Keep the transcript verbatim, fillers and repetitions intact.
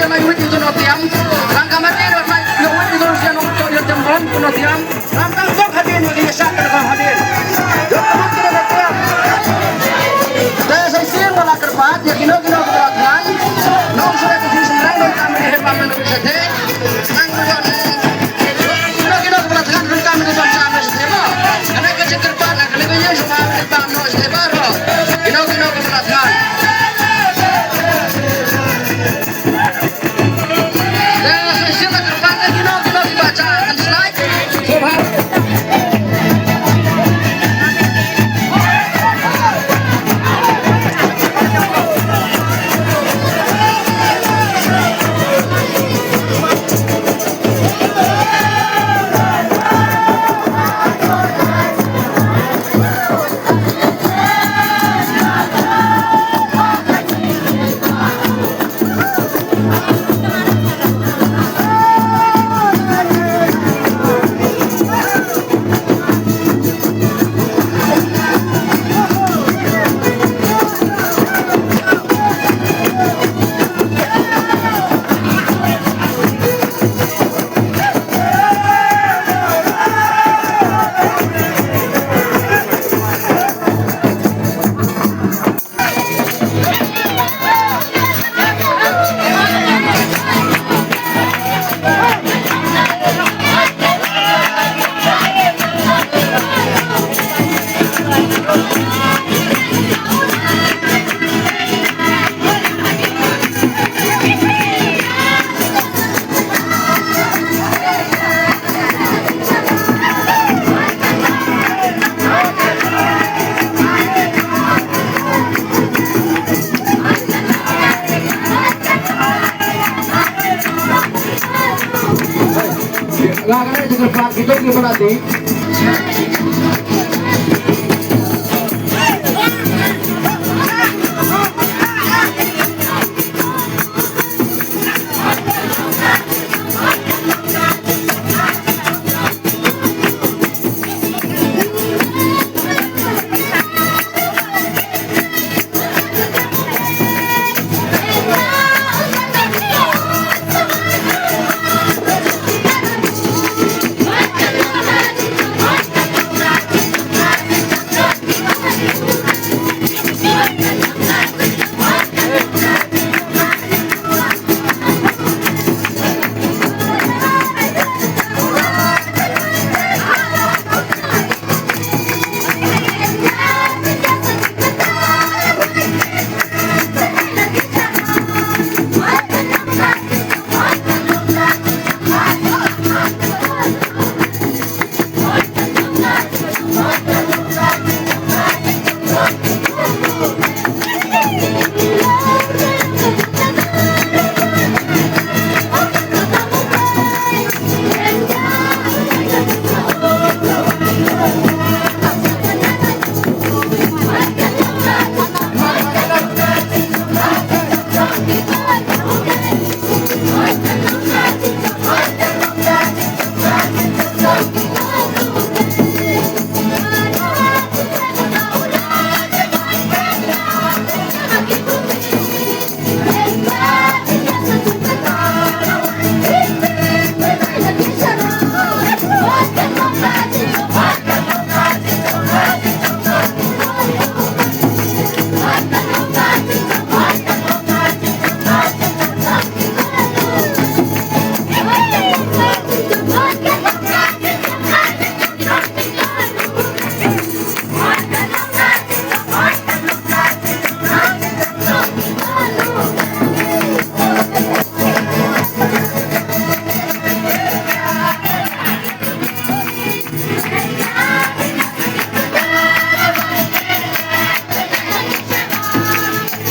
Lai wit ito Nongtiam. Rang ka mati ro lai ito wit ito sia Nongtiam, ito Nongtiam. Rang ka tok hadien ito sia ka hadien. Ito Nongtiam. Te sa sien wala kyrpad ïa kino kino ki ba la thngan. Nong sura ki sien nong kam ri hepa men ri sate. Nang ito ne. Kino kino ki ba la thngan ri kam ri bam sa men sate ba. Kane ka jingkyrpad na kane ka ïa suma ri bam no sate ba ro. Kino kino ki ba la thngan. Nga kane jingkyrpad kito ki ba la dei.